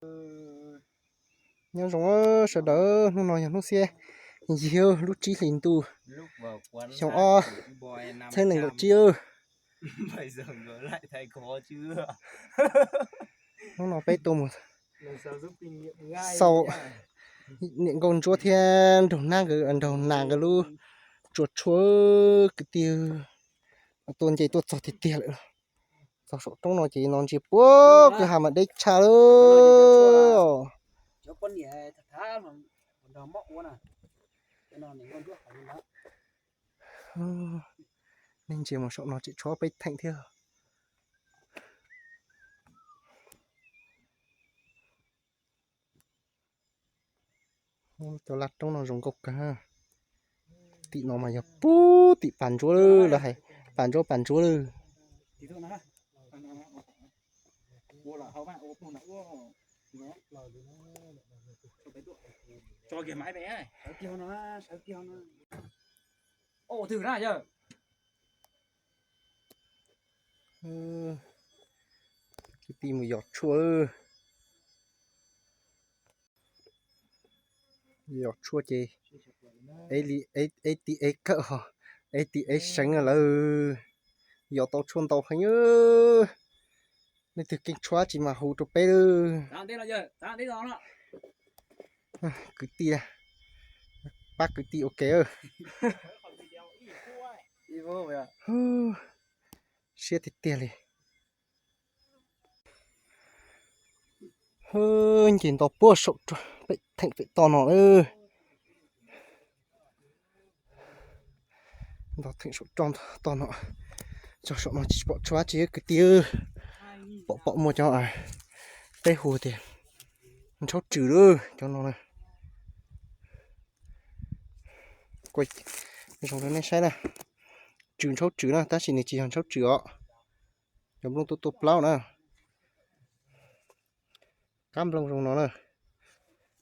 Nyob zoo sawv daws, hnub no yog hnub xiab yig lub tsib hlis ntuj xyoo ob txhiab nees nkaum tsib. Hnub no peb tuaj mus xauj niam nkauj ntsuab thiab nraug nab nkawd, nraug nas nkawd lub tsua tshuaj kwv tij. Tuaj nce tuaj txog tiag tiag lawm. Txog saum roob no ces no ntsia puag kwj ha mas deb tshaj lawm. Nej ntsia mus saum no tseem tshuav peb theem thiab. Cov laj roob no zoo nkauj kawg. Tim no mas yog puag tim pas ntsuab lawm, lawv hais pas ntsuab pas ntsuab lawm. Kwv tij mus yos tshuaj. Yos tshuaj ces eb li eb ti eb kawm ho eb ti eb seev lawm. Yos tau tshuaj ntau heev. Leej twg keeb tshuaj tsis mas hu rau peb lawm. Kwv tij, pab kwv tij ua ke. Siab tiag tiag li. Nce nto puag saum pem theem pem toj no lawm. Nto theem saum roj toj no. Txog saum no tsis pom tshuaj dab tsi kwv tij. Pom pom muaj cov peb hu tias ntshaub tswm lawm cov no na. Zoo rau nej saib na, tswm ntshaub tswm na tab sis nws tsis yog ntshaub tswm os. Cov nplooj tuaj tuaj plaub na. Kab nplooj zoo no na.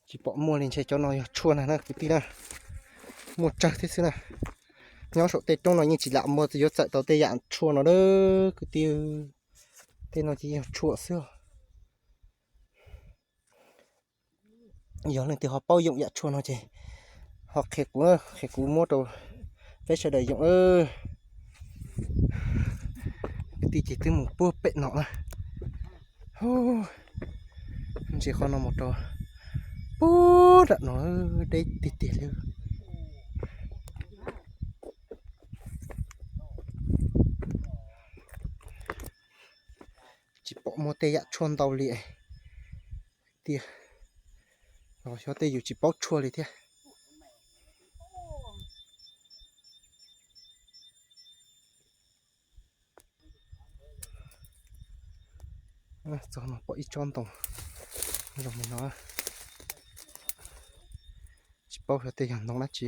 Tsis pom muaj li, ntshe cov no yog tshuaj na na kwv tij na. Muaj tsawg thiab xwb na. Nyob saum tej roob no yeej tsis lam muaj yuav txawm tau tej yam tshuaj no na kwv tij. Tej no ces yog tshuaj xwb. Yog leej twg ho paub yoom yam tshuaj no ces ho qhia kuv, qhia kuv muab rau peb sawv daws yoom. Kwv tij ces twb mus puag pem no na. Ntsia qhov no mus rau puag nram no, deb tiag tiag li. Tsis pom muaj tej yam tshuaj ntau li tiag. Los xyov tej yus tsis paub tshuaj li thiab. Txog no pom ib tsob ntoo zoo li no. Tsis paub xyov tej yog ntoo dab tsi.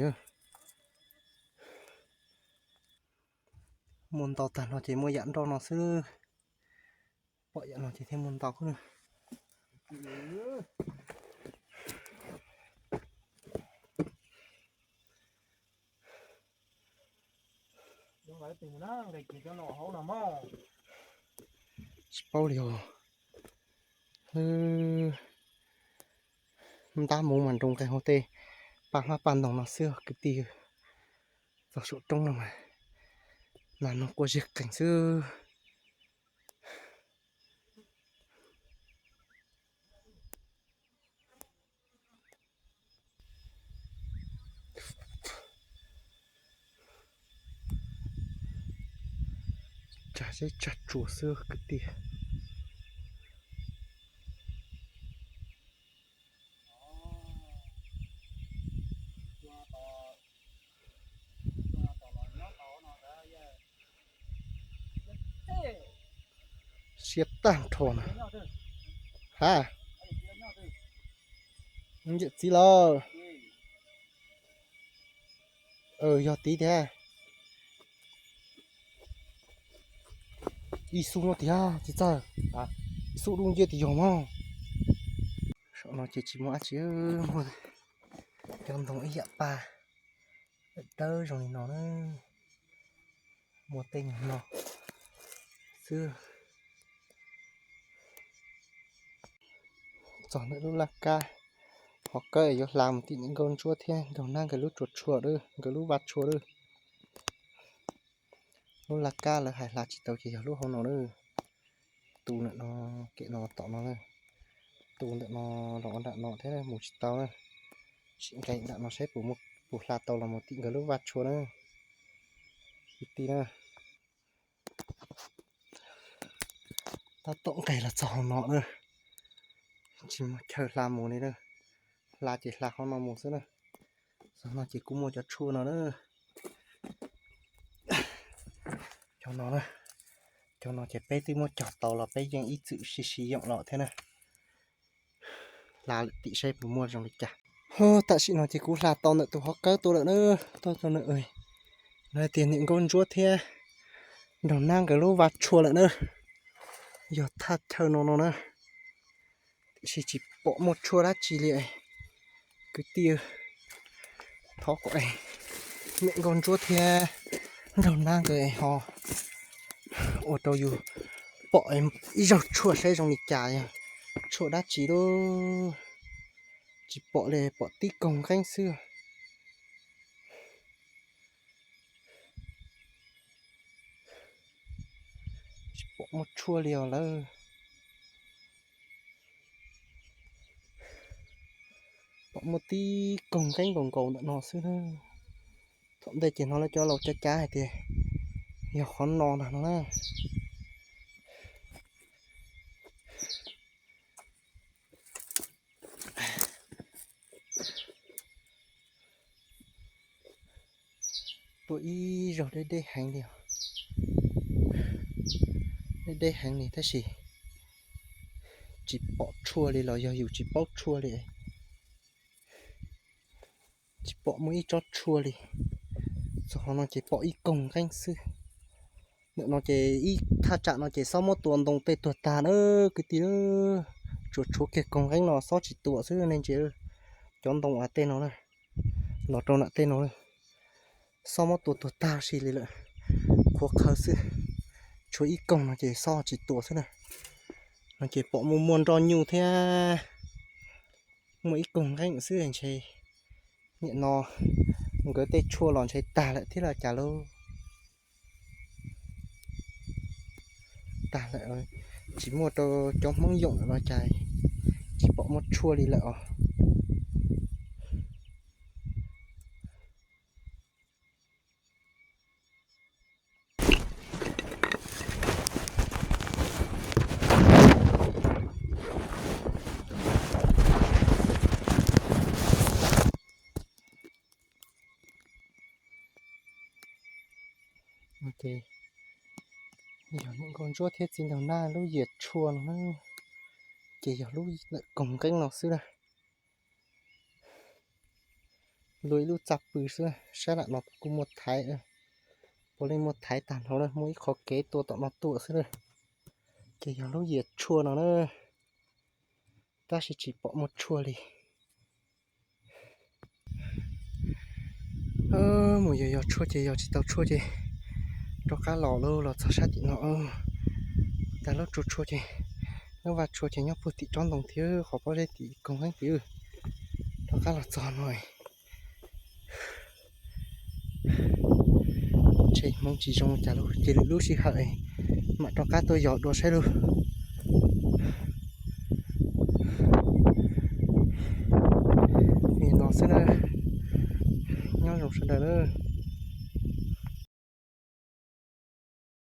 Muaj ntau tag no ces muaj yam nroj no xwb. Pom yam no ces thiaj muaj ntau na. Tsis paub li os. Ntab mus mas nroo nqes hauv tej paj hlab paj ntoos no xwb kwv tij. Txog saum roob no mas nas noog quaj ziag qees xwb. Tsag zeb tsag tsuas xwb kwv tij. Siab tag nrho na. Ha, yawm txiv lawm. Yog tid thiab. Ib xub no tiag txiv txawg, ib xub dub nciab tiag yog mog. Saum no ces tsis muaj dab tsi, muaj cov ntoo ib yam paj dawb zoo li no na. Muaj tej nyuag no xwb. txog ntawm lub laj kab hov kawb es yuav hla mus tim niam nkauj ntsuab thiab nraug nab nkawd lub tsua tshua lawm, nkawd lub vaj tshua lawm. Lub laj kab lawv hais hla tsis tau ces yog lub hauv no lawm. Tu ntawm no, kem no tom no na, tu ntawm no los nram no thiab mus tsis tau na. Sim nqes nram no saib puas, puas hla tau los mus tim nkawd lub vaj tshua na. Kwv tij na, tab tom nqes los txog hauv no na, tsis muaj chaw hla mus li na, hla ces hla qhov no mus xwb na. Txog no ces kuj muaj cov tshuaj no na, cov no na, cov no ces peb twb muab cog tau los peb yeej ib txwm sib sib yoom los thiab na. Hla lawm tim saib puas muaj zoo li cas. Tam sim no ces kuv hla tau ntawm tus hov kawb tuaj lawm na, tuaj tau na, lawv tias niam nkauj ntsuab thiab nraug nab nkawd lub vaj tshua lawm na. Yog thaj chaw no no na, tiam sis tsis pom muaj tshuaj dab tsi li. Kwv tij, thov kom niam nkauj ntsuab thiab nraug nab nkawd ho ua rau yus pom ib zaug tshuaj saib zoo li cas, yog tshuaj dab tsi lub. Tsis pom li, pom tib koog nqeeb xwb. Tsis pom muaj tshuaj li os lawm. Pom muaj tib koog nqeeb nkaus nkaus ntawm no xwb. Thaum ntej ces hnov lawv cov laus cab cab hais tias yog qhov no ntag no na. Tuaj ib zaug deb deb heev li os. Deb deb heev li tab sis tsis pom tshuaj li los yog yus tsis paub tshuaj li. Tsis pom muaj ib tsob tshuaj li. Txog qhov no ces pom ib koog nqeeb xwb. Ntawm no ces ib thaj tsam no ces xob muab tua ntoo tej tuag tag na kwv tij. Tsuas tshuav kiag koog nqeeb no xob tsis tua xwb nej ntsia. Cov ntoo av tej no na, los rau nram tej no, xob muab tua tuag tag si li lawm. Qhuav qhawv xwb. Tshuav ib koog no ces xob tsis tua xwb na. No ces pom muaj muaj nroj nyuj thiab. Muaj ib koog nqeeb xwb ntshe niam no nkawd tej tshuaj los ntshe tag lawm thiab los cas lauj. Tag lawm, tsis muaj rau cov Hmoob yoom lawm los cas, tsis pom muaj tshuaj li lawm os. Yog niam nkauj ntsuab thiab txiv nraug nab lub yias tshuaj no na, ces yog lub lawm koog nqeeb no xwb na. Luag ib lub txaj pw xwb, sab nram no kuj muaj thaiv, puav leej muaj thaiv tag nrho na, muaj ib qho kev tuaj tom no tuaj xwb na. Ces yog lub yias tshuaj no na, tab sis tsis pom muaj tshuaj li. Mus yog yog tshuaj ces yog, tsis tau tshuaj ces rov qab los lauj, los txog sab tim no. Tag lub tsua tshuaj ces, lub vaj tshuaj ces nyob puag tim tsob ntoo thiab qhov pob zeb tim koog heeb tim. Rov qab los txog no ntshe hmoov tsis zoo cas lauj, ces lwm lub sij hawm mam rov qab tuaj yos dua saib lauj. Li no xwb na, nyob zoo sawv daws na.